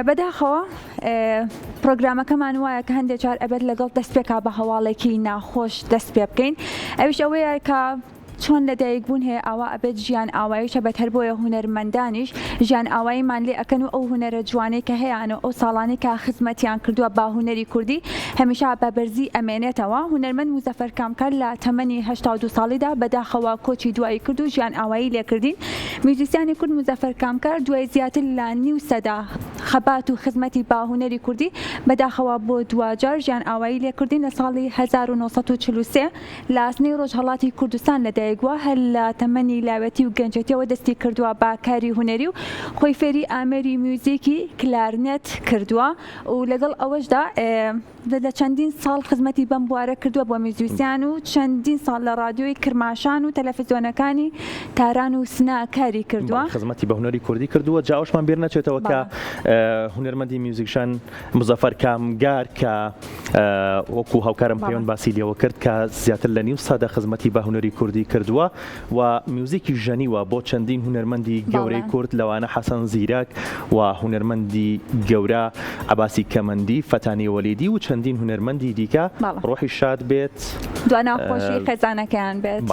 بەداخەوە پرۆگرامەکەمان وایە کە هەندێک جار ئەبێت لەگەڵ دەست پێکا بە هەواڵێکی ناخۆش دەست پێ بکەین ئەویش ئەوەیە کە چۆن لەدایک بوون هەیە ئاوا ئەبێت ژیان ئاواییش هەبێت هەر بۆیە هونەرمەندانیش ژیان ئاواییمان لێ ئەکەن و ئەو هونەرە جوانەی کە هەیانە و ئەو ساڵانەی کە خزمەتیان کردووە بە هونەری کوردی هەمیشە بە بەرزی ئەمێنێتەوە هونەرمەند موزەفەر کامکار لە تەمەنی 82 ساڵیدا بەداخەوە کۆچی دوایی کرد و ژیان ئاوایی لێکردین میوزیسیانی کورد موزەفەر کامکار دوای زیاتر لە نیو سەدە خەبات و خزمەتی بە هونەری کوردی بەداخەوە بۆ دواجار ژیان ئاوایی لێکردین لە ساڵی 1943 لە سنەی ڕۆژهەڵاتی کوردستان لەدایکبووە، هەر لە تەمەنی لاوێتی و گەنجێتیەوە دەستی کردووە بە کاری هونەری و خۆی فێری ئامێری میوزیکی کلارنێت کردووە و لەگەڵ ئەوەشدا لە چەندین ساڵ خزمەتی بەم بوارە کردووە بۆ میوزیسیان و چەندین ساڵ لە ڕادیۆی کرماشان و تەلەفزیۆنەکانی تاران و سنە کاری کردووە. خزمەتی بە هونەری کوردی کردووە، جا ئەوەشمان بیر نەچێتەوە کە هونەرمەندی میوزیکژەن مزەفەر کامگار کە وەکو هاوکارم پەیوەند باسی لێوە کرد کە زیاتر لە نیو سەدە خزمەتی بە هونەری کوردی کردووە و میوزیکی ژەنیوە بۆ چەندین هونەرمەندی گەورەی کورد لەوانە حەسەن زیرەک و هونەرمەندی گەورە عەباسی کەمەندی، فەتانی وەلیدی و چەندین هونەرمەندی دیکە ڕۆحی شاد بێت. دوا ناخۆشی خێزانەکەیان بێت.